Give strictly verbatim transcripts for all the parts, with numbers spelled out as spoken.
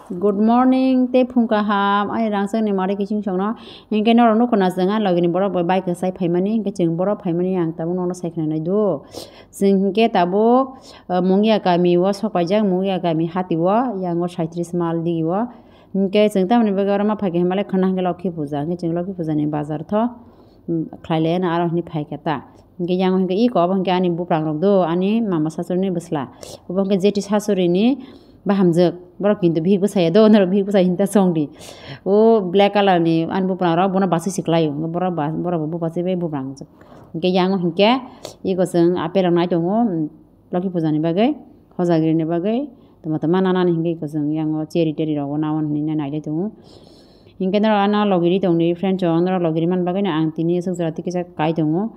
Good morning, tei phung kaham, ani rangchakni mari kiching songno. Hinkhe norok nukho na chwng ani logini borok bai bike kwchai phaimani, hinkhe chwng borok phaimani ang tabuk nono sai khna nai do. Chwng hinkhe tabuk, uh, Mungia kami o sok paijak, Mungia kami hati o, yang o saitrish mal digi o. Hinkhe chwng tamoni bagwi oro ma phaikha himalai khwna hinkhe Lokhi puja, hinkhe chwng Lokhi puja ni bazar tho, um, khlai lai no aro hinwi phaikha ta. Hinkhe yang o hinkhe iko obo hinkhe ani buprang rok do, ani mama sasuri ni bwsla. Obo hinkhe jeti sasuri ni bahamjwk. Borok kintu bihik bwsaya do, norok bihik bwsai hinta chongdi. O black colour ni ani buprang rok bono bachwi se kwlaio. Borok ba, borok bo bachwi bai buprang rok. Hinkhe yang o hinkhe iko chwng apple rok nai tongo, um, Lokhi puja ni bagwi, hojagiri ni bagwi. Tamo tamo nana ni hinkhe iko chwng yang o cherry terry rok o nao hinwi nai nai tongo. Hinkhe norok ano logi ri tongdi, friend chong, norok logi ri man bagwi no ang tini aswk jora tei kisa kai tongo.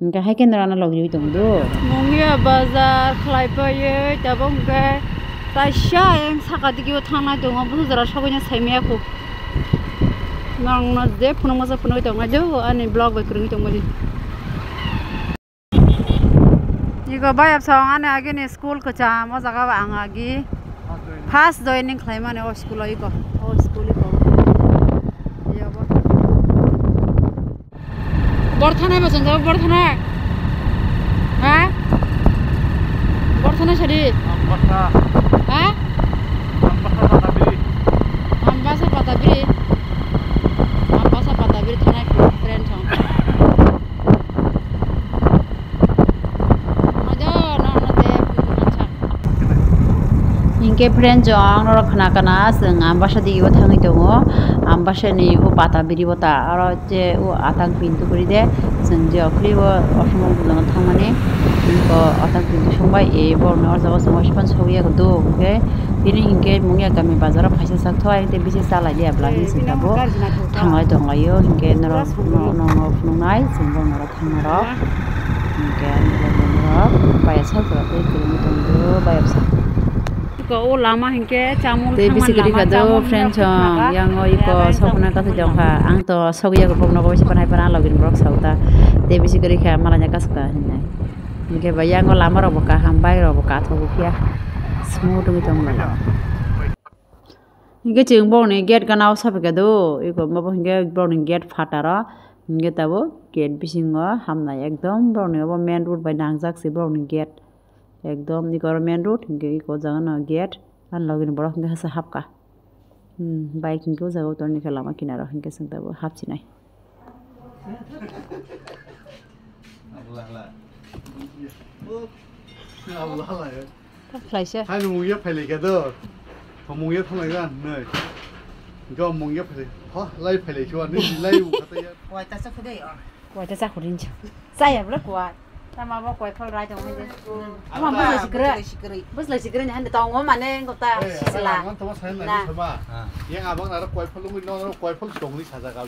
Hinkhe hai khe norok ano logi ri tong do. Mungia bazar khlai paiwi tabuk hinkhe taisa ayang saka digi o thangnai tongo, busu jora sogwi no sai maya kho. Norok no je phunuk masa phunugwi tongmai do, ani vlog bai kwrwngwi tongmani. Iko bayap song ani agini school kwcham, o jaga o ang agi first joining khlaimani o school o iko, o school iko. Iyo bo. Borthana bo chwng jago, Borthana. Ha? Borthana sadi. Ambasa. Ha? Ambasa Patabiri. Ambasa Patabiri. Ambasa Patabiri thana friend song. Hinkhe friend chong norok khna kana chwng Ambasa digi o thangwi tongo. Ambasa ni o Patabiri o ta aro je o atang pintu kwrwi de chwng je okhri o osomok bujano thangmani. Hinko atang pintu songbai e borokni o jaga o chwng oiphano sogwi ya do hinkhe bini hinkhe Mungia kami bazar o kaisa sak thai tei bisi chalai liya bwla hinwi chwng tabuk thanglai tonglaio hinkhe norok no phunuknai chwng bo norok. Norok, hinkhe ani logi norok, baya sal jora tei kwrwngwi tongdo, baya bwsa. Iko o lama hinkhe chamung tei bisi kwrwi kha do, friend song, yang o iko sokna kathwi tong kha. Ang to sogwi yago bokno bo se panai pana logi ni borok sa uta. Tei bisi kwrwi kha malanya kasu ka hinai. Hinkhe ba yang o lama rok bo kaham, bike rok bo kathok bo phiya. Smooth wngwi tong mano. Hinkhe chwng borokni gate gana o sapikha do, eko omo hinkhe borokni gate phataro, hinkhe tabuk gate bisingo hamnai ekdom borokni obo main road bai nangjak se borokni gate, ekdom eko oro main road hinkhe eko o jaga no gate ani logi ni borok hinkhe hachal hapkha, hmm, bike hinkhe o jaga o tongkha lama kinaro hinkhe chwng tabuk hapsinai. Khlaisa. Hai mung ya phailai kha do. Mung ya thanglai kha nai. Go mung ya phailai. Ha, lai phailai chuan ni lai u kata ya. Kuai ta sa khudei o. Kuai ta sa khudin cha. Sa ya bla kuai. Tama bo kuai phal rai tong hai de. Ama bus lai sikre. Bus lai sikre ni hande tong o mane ngota sisla. Ang to sai na sama. Yang abang nara kuai phal lungwi no kuai phal tong ni saja kal.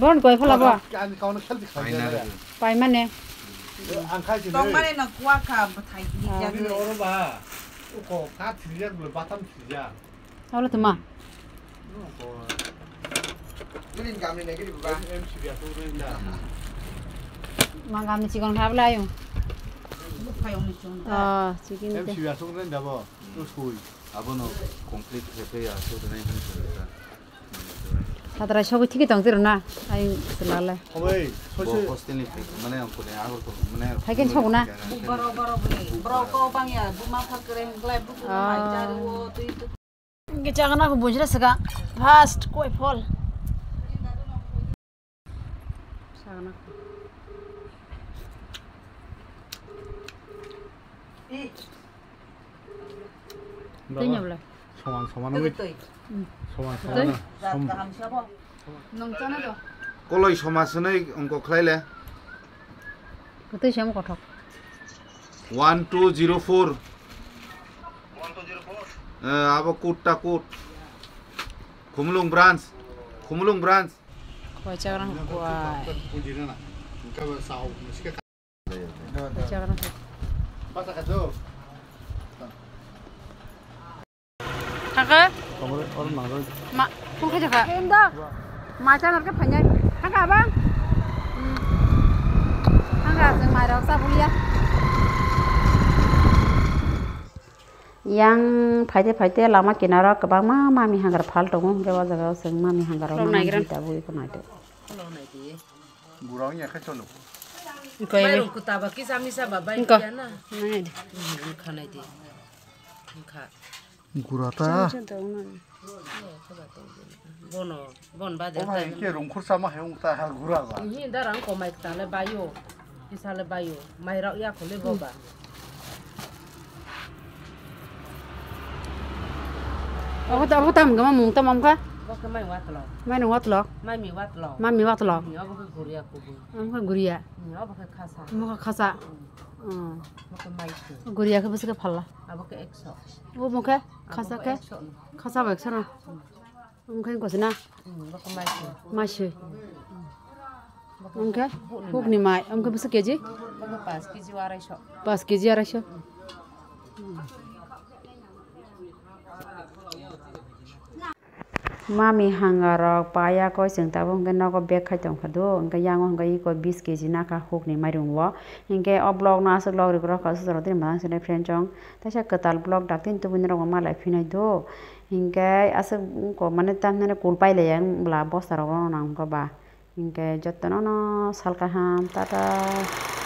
Bon kuai phal abo. Ani kau na khal di khai. Paimane. Ang khai sini. Tongmani no kuwa kha bwthai di jagwi. Bini oro ba. Uko ka thijak bwle batam thijak. Olo tuma. Bini gamni nai gidi ba. M C B asuk ren da. Ma gamni chikon kha bwle ayung. Bukhai ongni chon da. Ah, chicken. M C B asuk ren da bo. Uskui. Abono complete khe khe asuk ren. Satrai sogwi thikhe tong tiro na, ayung chwlale. Obai, bo soise hostel ni thai, mane ang kone agor ko, mane thaiken sogo na. Boro, boro bini, boro ko bangya, buma pha kere, glai bu bu mai jaru o, tui tu. Ge chagana ko bujra sega, fast koi phol. Chagana. Twi nyabla. Soman soman wngwi. Twi. Soman soman. Twi. Som- Nung chana to. Koloi somas hwnwi wngkok khlai le. Kwtwi se wng kothok. One two zero four. Eh, abo kutta kut. Khumulwng branch. Khumulwng branch. Koi chagrang koi. Thaka? Ma, phone khai thaka. Enda. Ma channel ke phanya. Thaka ba? Hmm. Thaka, jeng mai rok sa buya. Yang phaite phaite lama kinaro kwbangma mami hangar phal tongo, hwnkhe o jaga o chwng mami hangar rok Rok naigra. Tabuk iko naitwi. Gura wngya khe cholo. Mairung kwtaba kisa misa ba bai Nko. Kaya na. Nai di. Hmm, wngkha nai di. Wngkha. Gura ta. Bono, bon ba de. O hai ke rungkhur sama he wngta ha gura ba. Hi da rang ko mai ta le bayo. Kisa le bayo. Mai rok ya ko le bo ba. Obo ta, obo tam gama mung tam amkha. Bo ke mai watlo. Mai nung watlo. Mai mi watlo. Mai mi watlo. Ni obo ke guria kubu. Amkha guria. Ni obo ke khasa. Amkha khasa. Hmm. Hmm. Bo ke mai tu. Guria ke bwswk phala. Abo ke ekso. Obo mokhe khasa ke. Abo ke ekso no. Khasa ba ekso no. Hmm. Amkha kosi na. Hmm, bo ke mai tu. Mai sui. Amkhe hukni mai, amkhe bwswk keji? Bwkha paanch keji o arai so. Paanch keji arai so. Mami hangarok paya koi chwng tabuk hwnkhe nogo bag khai tongkha do, hwnkhe yango hwnkhe iko bis keji nakha hukni mairum o. Hwnkhe o vlog no aswk log rwk rw kha, swcharo tini mwthang sinai friend chong. Teisa kwtal vlog dak tini tubui norok bo malai phinai do. Hwnkhe aswk ungko mane tamhinani kul pailaiya wngla bosta rok no nang kha ba. Hwnkhe jotono no sal kaham, tata.